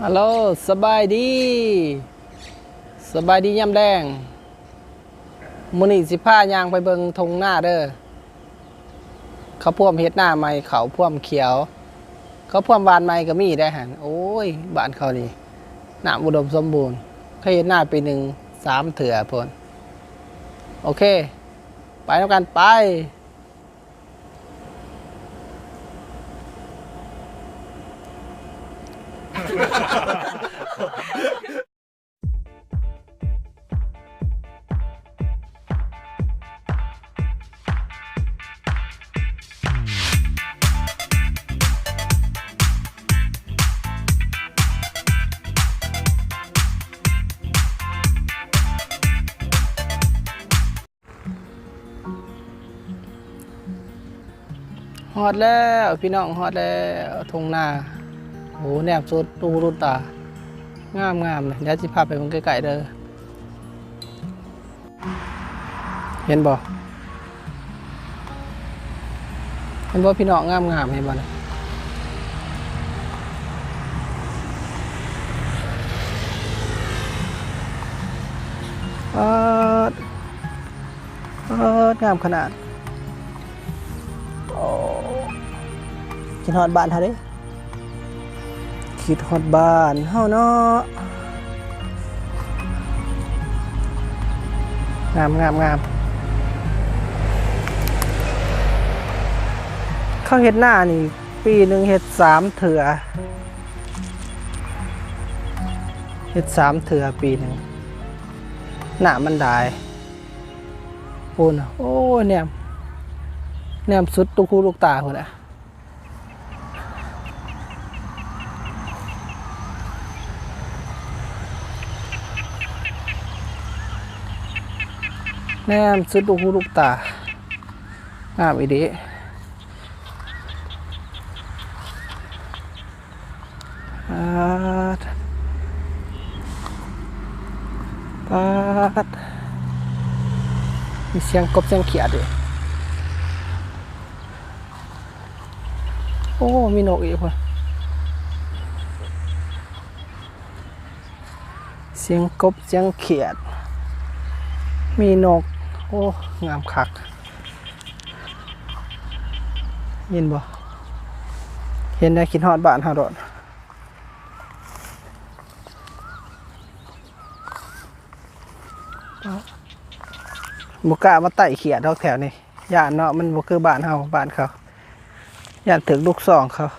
ຮັລໂຫຼ ສະບາຍດີ ສະບາຍດີຍາມແລງ. ມື້ນີ້ຊິພາຍ່າງໄປເບິ່ງທົ່ງນາເດີ. ເຂົາພວມເຮັດນາໃໝ່ ເຂົ້າພວມຂຽວ ເຂົາພວມຫວ່ານໃໝ່ກໍມີໄດ໋ຫັ້ນ. ໂອ້ຍ ບ້ານເຂົານີ້ນ້ຳອຸດົມສົມບູນ ເຂົາເຮັດນາປີໜຶ່ງສາມເທື່ອພຸ້ນ. ໂອເຄ ໄປນຳກັນ ໄປ. ຮອດແລ້ວພີ່ນ້ອງ ຮອດແລ້ວທົ່ງນາ. ໂອ້ ແນມສຸດລູກຫູລູກຕາ ງາມໆ ເລີຍ. ດຽວຊິພາໄປເບິ່ງໃກ້ໆ ເດີ. ເຫັນບໍ່ ເຫັນບໍ່ພີ່ນ້ອງ ງາມໆ ເຫັນບໍ່ນະ? ປາດ ປາດ ງາມຂະໜາດ. ໂອ້ ຄິດຮອດບ້ານເຮົາເດ້. ຄິດຮອດບ້ານເຮົາເນາະ. ງາມ ງາມ ງາມ. ເຂົາເຮັດນານີ້ປີໜຶ່ງເຮັດສາມເທື່ອ ເຮັດສາມເທື່ອປີໜຶ່ງ. ນ້ຳມັນຫຼາຍພຸ້ນນະ. ໂອ້ຍ ແນມ ແນມສຸດລູກຫູລູກຕາພຸ້ນນະ. ແນມສຸດລູກຫູລູກຕາ ງາມອີ່ຫຼີ. ປາດ ປາດ ມີສຽງກົບສຽງຂຽດອີກ. ໂອ້ ມີນົກອີກພຸ້ນ ສຽງກົບສຽງຂຽດ ມີນົກ. ໂອ້ ງາມຄັກ ຍິນບໍ່? ເຫັນແລ້ວຄິດຮອດບ້ານເຮົາໂລດ. ບໍ່ກ້າມາໄຕ່ຂຽດດອກແຖວນີ້ ຢ້ານເນາະ ມັນບໍ່ຄືບ້ານເຮົາ ບ້ານເຂົາ ຢ້ານຖືກລູກສອງເຂົາ.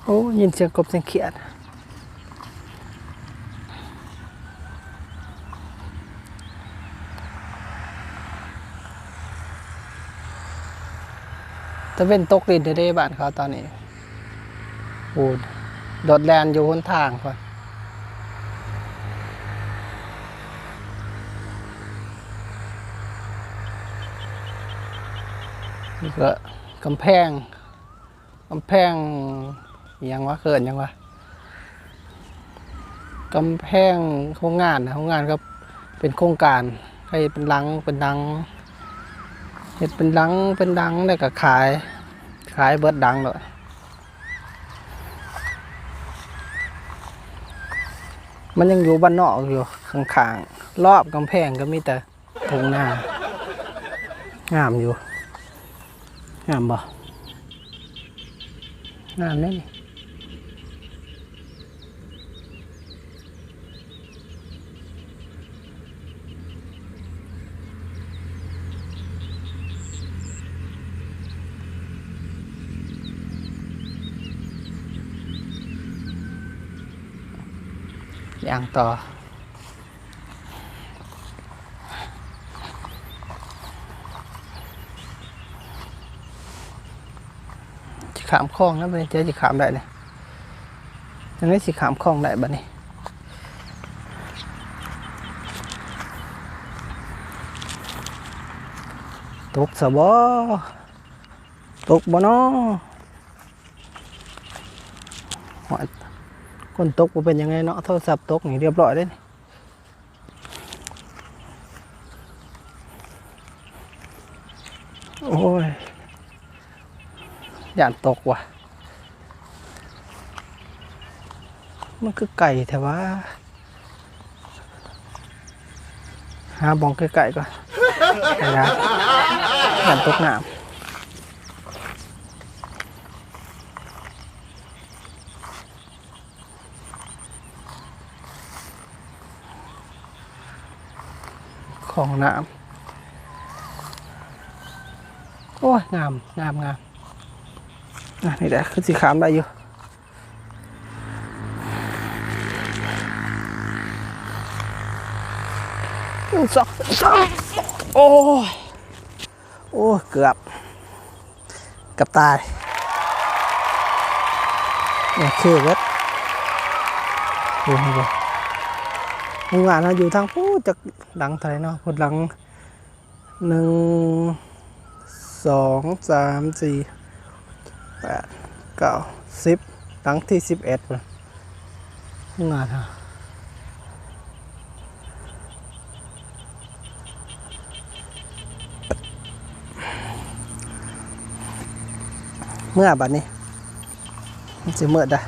ໂອ້ ຍິນສຽງກົບສຽງຂຽດ. ຕາເວັນຕົກດິນເດ້ ເດ້ ບ້ານເຂົາຕອນນີ້. ໂອ້ ລົດແລ່ນຢູ່ຫົນທາງພຸ້ນ. ນີ້ກໍກຳແພງ ກຳແພງ ອີ່ຫຍັງວະ ເອີ້ນຫຍັງວະ ກຳແພງໂຮງງານນະ ໂຮງງານກໍເປັນໂຄງການ ເຂົາເຮັດເປັນຫຼັງ ເປັນຫຼັງ ເຮັດເປັນຫຼັງ ເປັນຫຼັງ ແລ້ວກໍຂາຍ ຂາຍເບິດຫຼັງໂລດ. ມັນຍັງຢູ່ບ້ານນອກຢູ່ ຂ້າງໆ ລອບກຳແພງກໍມີແຕ່ ທົ່ງນາ ງາມຢູ່ ງາມບໍ່? ງາມເດ້ນີ້ ຍ່າງຕໍ່. ຊິຂ້າມຄອງແລ້ວບັດນີ້ ເຈົ້າຊິຂ້າມໄດ້ນີ້ ຈັ່ງໃດຊິຂ້າມຄອງໄດ້ບັດນີ້. ຕົກຊະບໍ? ຕົກບໍນໍ? ໂອ້ຍ ຄົນຕົກບໍ່ເປັນຫຍັງເດເນາະ, ໂທລະສັບຕົກນີ້ຮຽບຮ້ອຍເດ້ນີ້. ໂອ້ຍ ຢ້ານຕົກວ່າ. ມັນຄືໄກແທ້ຫວາ? ຫາບ່ອນໃກ້ໆກ່ອນ. ຢ້ານຕົກນ້ຳ. ຂອງນ້ຳ. ໂອ້ຍ ງາມ ງາມ ງາມ. ອ່ະ ນີ້ແຫຼະ ຄືຊິຂ້າມໄດ້ຢູ່. ໂອ້ຍ ໂອ້ຍ ເກືອບ ກັບຕາຍ. ໂອເຄເບິດ. ເຫັນບໍ່? ໂຮງງານເຮົາຢູ່ທາງພຸ້ນ ຈັກຫຼັງເທົ່າໃດເນາະ? ພຸ້ນຫຼັງ ໜຶ່ງ ສອງ ສາມ ສີ່ ແປດ ເກົ້າ ສິບ ຫຼັງທີສິບເອັດພຸ້ນ ໂຮງງານເຮົາ. ເມືອບາດນີ້ ມັນຊິມືດດະ.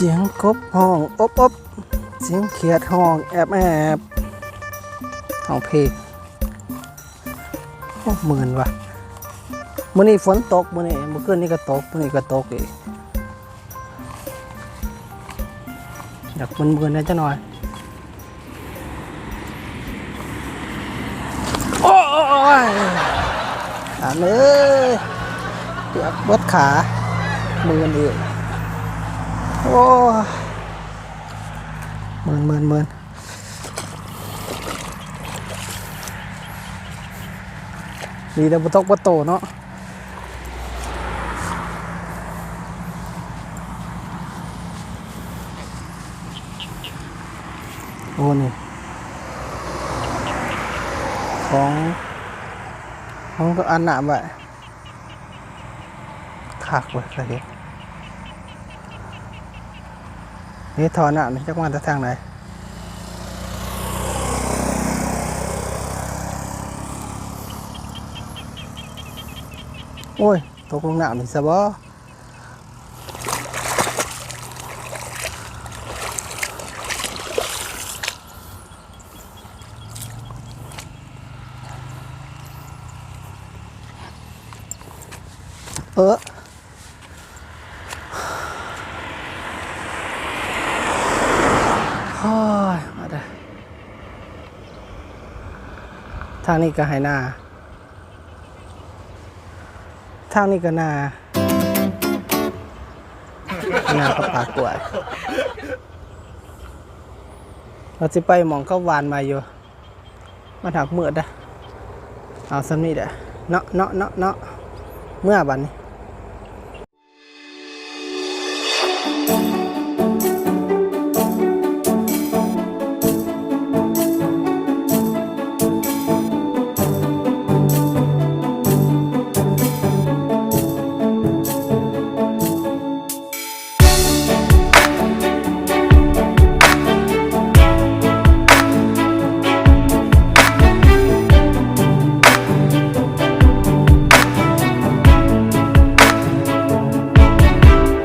ສຽງກົບຮ້ອງອົບໆ, ສຽງຂຽດຮ້ອງແອບໆ, ຮ້ອງເພງ. ໂອ້ ມື່ນວ່າ ມື້ນີ້ຝົນຕົກ, ມື້ນີ້ ມື້ຄືນນີ້ກໍຕົກ, ມື້ນີ້ກໍຕົກອີກ. ຢາກມຶນໆແດ່ຈັກໜ່ອຍ. ໂອ້ຍ ອັນເອີຍ ປຽກເບິດຂາ, ມື່ນອີກ. ໂອ້ຍ ມື່ນໆໆ. ດີແຕ່ບໍ່ຕົກບໍ່ໂຕເນາະ. ໂອ້ ນີ້ ຂອງ ຂອງອັນນ້ຳໄວ້. ຄັກເວີຍ ເຄີຍເຫັນ. ນີ້ທໍ່ນ້ຳນີ້ ຈັກມາແຕ່ທາງໃດ. ໂອ້ຍ ຕົກລົງນ້ຳນີ້ຊະບໍ. ເອີ ໂອ້ຍ ມາເດີ. ທາງນີ້ກໍໄຮ່ນາ. ທາງນີ້ກໍນາ ນາເຂົາປາກກ້ວຍ. ວ່າຊິໄປໝ່ອງເຂົາຫວ່ານໄວ້ຢູ່ ມັນຫາກມືດເດ້. ເອົາສ່ຳນີ້ແຫຼະເນາະ ເນາະ ເນາະ ເນາະ. ເມືອບາດນີ້